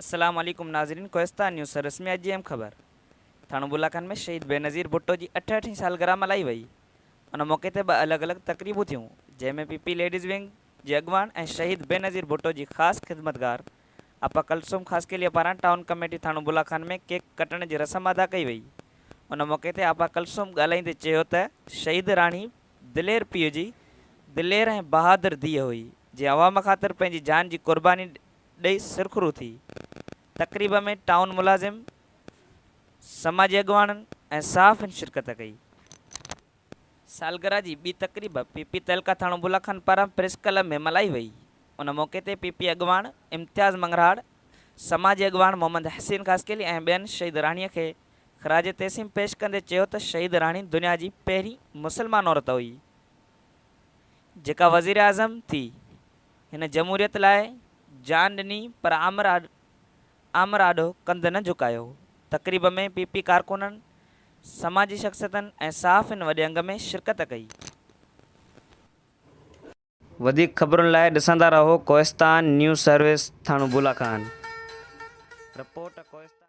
السلام عليڪم ناظرين ڪوهستان نيوز سروس ۾ اڄ جي اهم خبر ٿاڻو بولاخان ۾ شهيد بينظير ڀٽو جي اٺهٺين سالگرهه ملهائي وئي ان موقعي تي ٻه الڳ الڳ تقريبون ٿيون جنهن ۾ پي پي ليڊيز ونگ جي اڳواڻ ۽ شهيد بينظير ڀٽو جي خاص خدمتگار آپا ڪلثوم خاصخيليء پاران ٽائون ڪميٽي ٿاڻو بولاخان ۾ ڪيڪ ڪٽڻ جي رسم ادا ڪئي وئي ان موقعي تي آپا ڪلثوم ڳالهائيندي چيو ته شهيد راڻي دلير پيء جي دلير ۽ بهادر ڌيء هئي، جنهن عوام خاطر پنهنجي جان جي قرباني ڏئي سرخرو ٿي. تقريب ۾ ٽائون ملازم، سماجي اڳواڻن ۽ صحافين شرڪت ڪئي. سالگرهه جي ٻي تقريب پي پي تعلقه ٿاڻو بولا خان پاران پريس ڪلب ۾ ملهائي وئي. ان موقعي تي پي پي اڳواڻ امتياز مڱرهاڙ، سماجي اڳواڻ محمد حسين خاصخيلي ۽ ٻين شهيد راڻيء کي خراج تحسين پيش ڪندي چيو ته شهيد راڻي دنيا جي پهرين مسلمان عورت هئي جيڪا وزيراعظم ٿي، هن جمهوريت لاء جان ڏني پر آمر آمر آڏو ڪنڌ نه جهڪايو. تقريب ۾ پي پي ڪارڪنن، سماجي شخصيتن ۽ صحافين وڏي انگ ۾ شرڪت ڪئي. وڌيڪ خبرن لاء ڏسندا رهو ڪوهستان نيوز سروس ٿاڻو بولا خان، رپورٽ، ڪوهستان.